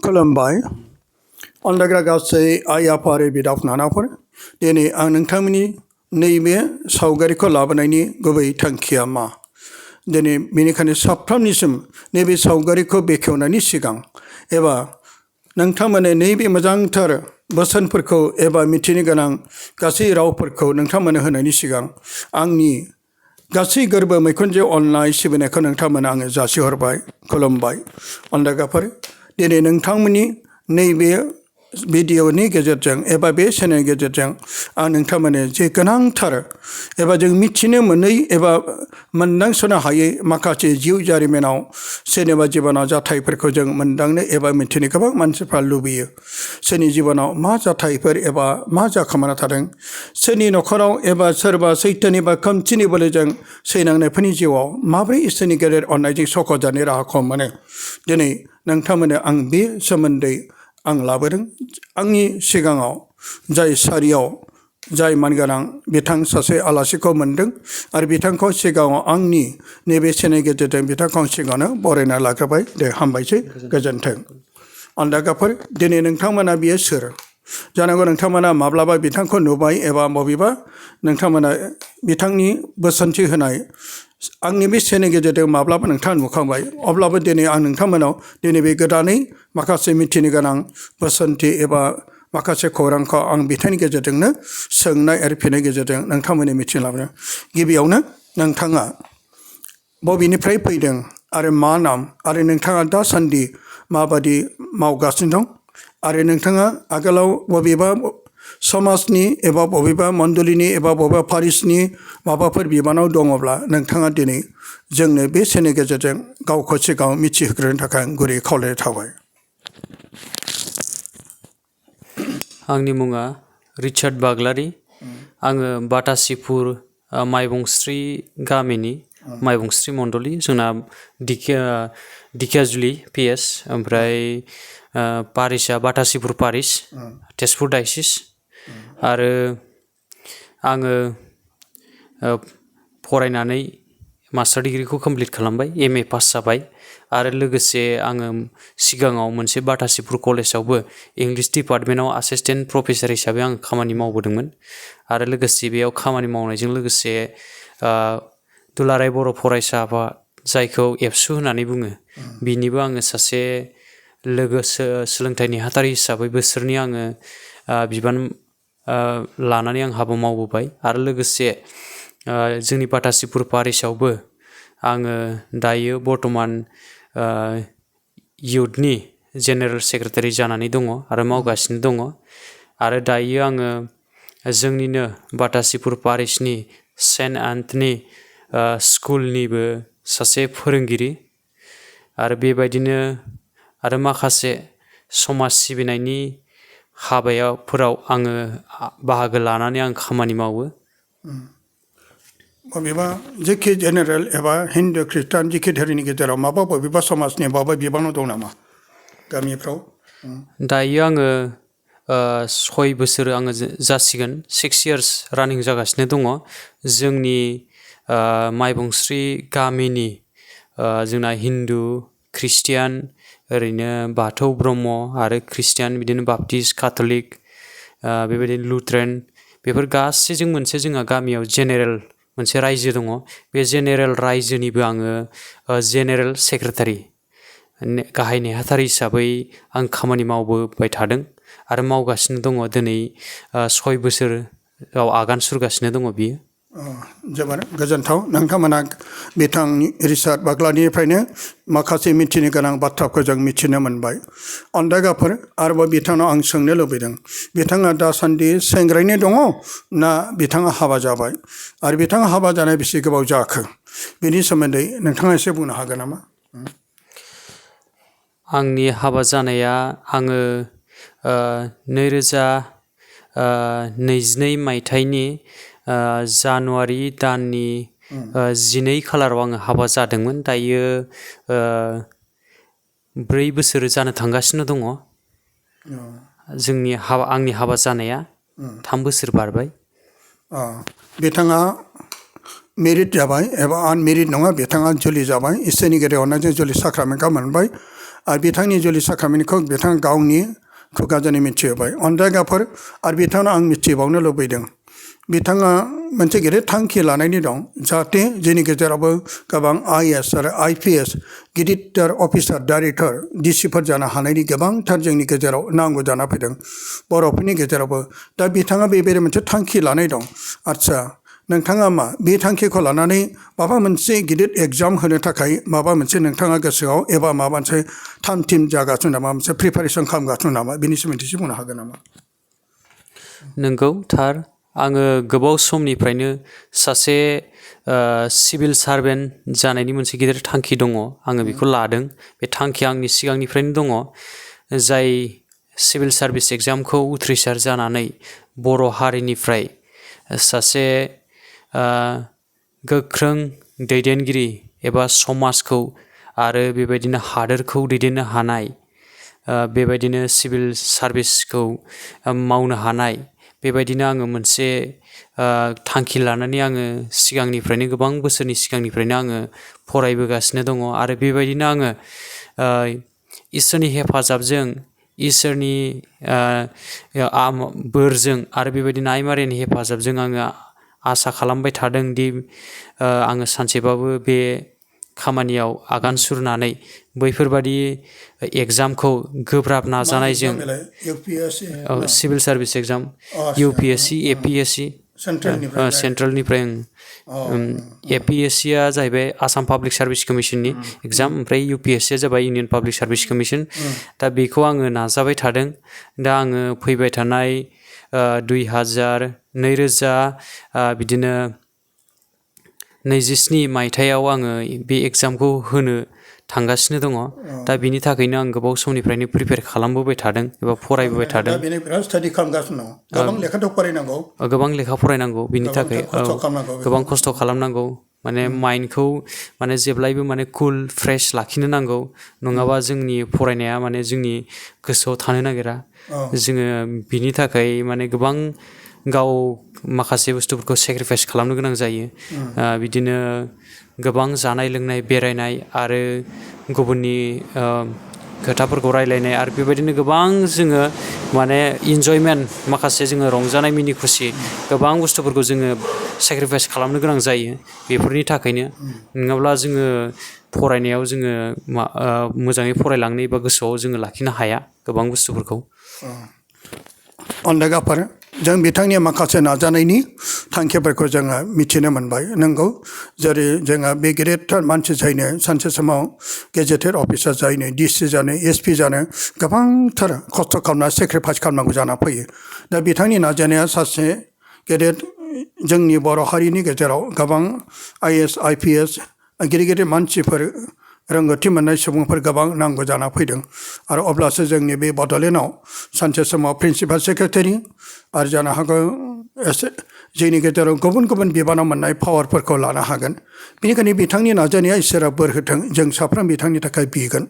खुलुमबाय अनलाग्रा गासै आइ आफा आरो बिदा फंबायफोर दिनै आं नोंथांमोननि नैबे सावगारिखौ लाबोनायनि गुबै थांखिया मा दिनै बेनिखायनो साफ्रोमनिसिम नैबे सावगारिखौ बेखेवनायनि सिगां एबा नोंथांमोननो नैबे मोजांथार बोसोनफोरखौ एबा मिथिनो गोनां गासै रावफोरखौ नोंथांमोननो होनायनि सिगां आंनि गासै गोरबो मैखुनजो अननाय सिबिनायखौ नोंथांमोननो आङो जासिहरबाय खुलुमबाय अनलागाफोर दिनै नोंथांमोननि नैबे भिडिअनि गेजेरजों एबा बे चेनेलनि गेजेरजों आं नोंथांमोननो जे गोनांथार एबा जों मिथिनो मोनै एबा मोनदांसनो हायै माखासे जिउ जारिमिनाव सोरनिबा जिबनाव जाथायफोरखौ जों मोनदांनो एबा मिथिनो गोबां मानसिफ्रा लुबैयो सोरनि जिबनाव मा जाथायफोर एबा मा जाखोमाना थादों सोरनि न'खराव एबा सोरबा सैथोनि बा खोमसिनि बोलोजों सैनांनायफोरनि जिउआव माबोरै इसोरनि गेदेर अननायजों सख'जानाय राहाखौ मोनो दिनै नोंथांमोननो आं बे सोमोन्दै आं लाबोदों आंनि सिगाङाव जाय सारियाव जाय मानगोनां बिथां सासे आलासिखौ मोनदों आरो बिथांखौ सिगाङाव आंनि नैबे चेनेलनि गेजेरजों बिथांखौ आं सिगाङावनो बरायना लाग्रोबाय दे हामबायसै गोजोन्थों अनलागाफोर दिनै नोंथांमोना बियो सोर जानांगौ नोंथांमोना माब्लाबा बिथांखौ नुबाय एबा बबेबा नोंथांमोना बिथांनि बोसोनथि होनाय आंनि बे चेनेलनि गेजेरजों माब्लाबा नोंथाङा नुखांबाय अब्लाबो दिनै आं नोंथांमोनाव दिनै बे गोदानै माखासे मिथिनो गोनां बोसोनथि एबा माखासे खौरांखौ आं बिथांनि गेजेरजोंनो सोंनाय आरो फिननायनि गेजेरजों नोंथांमोननि मिथिनो लाबोदों गिबियावनो नोंथाङा बबेनिफ्राय फैदों आरो मा नाम आरो नोंथाङा दासान्दि माबादि मावगासिनो दं आरो नोंथाङा आगोलाव बबेबा समाजनि एबा बबेबा मण्डलिनि एबा बबेबा पारिसनि माबाफोर बिबानाव दङब्ला नोंथाङा दिनै जोंनो बे चेनेलनि गेजेरजों गावखौ सिगाङाव मिथिहोग्रोनो थाखाय गुरै खावलायनाय थाबाय आंनि मुङा रिचार्ड बाग्लारि आङो बाटासिपुर माइबंस्रि गामिनि माइबंस्रि मण्डलि जोंना दिखियाजुलि पिएस ओमफ्राय पारिसआ बाटासिपुर पारिस तेजपुर डायसिस आरो आङो फरायनानै मास्टार डिग्रिखौ कमप्लिट खालामबाय एमए पास जाबाय आरो लोगोसे आङो सिगाङाव मोनसे बाटासिपुर कलेजावबो इंलिश डिपार्टमेन्टाव एसिस्टेन्ट प्रफेसार हिसाबै आं खामानि मावबोदोंमोन आरो लोगोसे बेयाव खामानि मावनायजों लोगोसे दुलाराय बर' फरायसा आफाद जायखौ एबसु होननानै बुङो बिनिबो आङो सासे लोगो सोलोंथाइ नेहाथारि हिसाबै बोसोरनि आङो बिबान लानानै आं हाबा मावबोबाय आरो लोगोसे जोंनि बाटासिपुर पारिसआवबो आङो दायो बर्थमान इयुथनि जेनेरेल सेक्रेटारि जानानै दङ आरो मावगासिनो दङ आरो दायो आङो जोंनिनो बाटासिपुर पारिसनि सेन्ट एन्थनी स्कुलनिबो सासे फोरोंगिरि आरो बेबायदिनो आरो माखासे समाज सिबिनायनि हाबाफोराव आङो बाहागो लानानै आं खामानि मावो बबेबा जेखि जेनेरेल एबा हिन्दु ख्रिस्टान जेखि धोरोमनि गेजेराव माबा बबेबा समाजनि माबा बिबानाव दं नामा गामिफ्राव दायो आङो 6 बोसोर आङो जासिगोन 6 इयार्स रानिं जागासिनो दङ जोंनि माइबंस्रि गामिनि जोंना हिन्दु ख्रिस्टियान ओरैनो बाथौ ब्रह्म आरो ख्रिस्टियान बिदिनो बाप्टिस्ट काथलिक बेबायदिनो लुथ्रेन बेफोर गासैजों मोनसे जोंहा गामियाव जेनेरेल मोनसे रायजो दङ बे जेनेरेल रायजोनिबो आङो जेनेरेल सेक्रेटारि गाहाय नेहाथारि हिसाबै आं खामानि मावबोबाय थादों आरो मावगासिनो दङ दिनै 6 बोसोराव आगान सुरगासिनो दङ बियो जोबोर गोजोन्थाव नोंथांमोना बिथांनि रिचार्ड बाग्लारिनिफ्रायनो माखासे मिथिनो गोनां बाथ्राखौ जों मिथिनो मोनबाय अनदागाफोर आरोबाव बिथांनाव आं सोंनो लुबैदों बिथाङा दासान्दि सेंग्रायैनो दङ ना बिथाङा हाबा जाबाय आरो बिथाङा हाबा जानाय बेसे गोबाव जाखो बेनि सोमोन्दै नोंथाङा एसे बुंनो हागोन नामा आंनि हाबा जानाया आङो 2022 मायथाइनि जानुवारि दाननि 12 खालाराव आङो हाबा जादोंमोन दायो 4 बोसोर जानो थांगासिनो दङ आंनि हाबा जानाया 3 बोसोर बारबाय बिथाङा मेरिड जाबाय एबा आनमेरिड नङा बिथाङा जुलि जाबाय इसोरनि गेदेर अननायजों जुलि साख्रामेन्टखौ मोनबाय आरो बिथांनि जुलिसा खामानिखौ बिथाङा गावनि खुगाजोंनो मिथिहोबाय अनदायगाफोर आरो बिथांनाव आं मिथिबावनो लुबैदों बिथाङा मोनसे गिदिर थांखि लानायनि दं जाहाथे जोंनि गेजेरावबो गोबां IAS आरो IPS गिदिर अफिसार डाइरेक्टर डिसिफोर जानो हानायनि गोबांथार जोंनि गेजेराव नांगौ जाना फैदों बर'फोरनि गेजेरावबो दा बिथाङा बेबायदि मोनसे थांखि लानाय दं आदसा नोंथाङा मा बे थांखिखौ लानानै माबा मोनसे गिदिर एग्जाम होनो थाखाय माबा मोनसे नोंथाङा गोसोआव एबा माबा मोनसे थाम थिम जागासिनो नामा मोनसे प्रिपारेसन खालामगासिनो नामा बिनि सोमोन्दै एसे बुंनो हागोन नामा नंगौ थार आङो गोबाव समनिफ्रायनो सासे सिभिल सार्भेन्ट जानायनि मोनसे गिदिर थांखि दङ आङो बेखौ लादों बे थांखिया आंनि सिगांनिफ्रायनो दङ जाय सिभिल सार्भिस एग्जामखौ उथ्रिसार जानानै बर' हारिनिफ्राय सासे गोख्रों दैदेनगिरि एबा समाजखौ आरो बेबायदिनो हादोरखौ दैदेननो हानाय बेबायदिनो सिभिल सार्भिसखौ मावनो हानाय बेबायदिनो आङो मोनसे थांखि लानानै आङो सिगांनिफ्रायनो गोबां बोसोरनि सिगांनिफ्रायनो आङो फरायबोगासिनो दङ आरो बेबायदिनो आङो इसोरनि हेफाजाबजों इसोरनि बोरजों आरो बेबायदिनो आइ मारिनि हेफाजाबजों आङो आसा खालामबाय थादों दि आङो सानसेबाबो बे खामानियाव आगान सुरनानै बैफोरबादि एग्जामखौ गोब्राब नाजानायजों civil service exam UPSC APSC सेन्ट्रेलनिफ्राय APSC आ जाहैबाय आसाम पाब्लिक सार्भिस कमिसननि एग्जाम ओमफ्राय UPSC आ जाबाय इउनियन पाब्लिक सार्भिस कमिसन दा बेखौ आङो नाजाबाय थादों दा आङो फैबाय थानाय 2000 बिदिनो 27 मायथाइयाव आङो बे एग्जामखौ होनो थांगासिनो दङ दा बिनि थाखायनो आं गोबाव समनिफ्रायनो प्रिपेयार खालामबोबाय थादों एबा फरायबोबाय थादों दा बेनि बिराद स्टाडि खालामगासिनो दं गोबां लेखाथ' फरायनांगौ गोबां लेखा फरायनांगौ बिनि थाखाय गोबां खस्थ' खालामनांगौ माने माइन्डखौ माने जेब्लायबो माने कुल फ्रेश लाखिनो नांगौ नङाबा जोंनि फरायनाया माने जोंनि गोसोआव थानो नागिरा जोङो बिनि थाखाय माने गोबां गाव माखासे बुस्थुफोरखौ सेक्रिफाइस खालामनो गोनां जायो बिदिनो गोबां जानाय लोंनाय बेरायनाय आरो गुबुननि खोथाफोरखौ रायलायनाय आरो बेबायदिनो गोबां जोङो माने इन्जयमेन्ट माखासे जोङो रंजानाय मिनि खुसि गोबां बुस्थुफोरखौ जोङो सेक्रिफाइस खालामनो गोनां जायो बेफोरनि थाखायनो नङाब्ला जोङो फरायनायाव जोङो मोजाङै फरायलांनो एबा गोसोआव जोङो लाखिनो हाया गोबां बुस्थुफोरखौ अनदायगाफोर जों बिथांनि माखासे नाजानायनि थांखिफोरखौ जोङो मिथिनो मोनबाय नंगौ जेरै जोङो बे गेदेरथार मानसि जायनो सानसे समाव गेजेटेड अफिसार जायनो DC जानो SP जानो गोबांथार खस्थ' खालामना सेक्रिफाइस खालामनांगौ जाना फैयो दा बिथांनि नाजानाया सासे गेदेर जोंनि बर' हारिनि गेजेराव गोबां IAS IPS गिदिर गिदिर मानसिफोर रोंगौथि मोननाय सुबुंफोर गोबां नांगौ जाना फैदों आरो अब्लासो जोंनि बे बड'लेण्डआव सानसे समाव प्रिन्सिपाल सेक्रेटारि आरो जानो हागौ एसे जोंनि गेजेराव गुबुन गुबुन बिबानाव मोननाय पावारफोरखौ लानो हागोन बेनिखायनो बिथांनि नाजानाया इसोरा बोर होथों जों साफ्रोम बिथांनि थाखाय बिगोन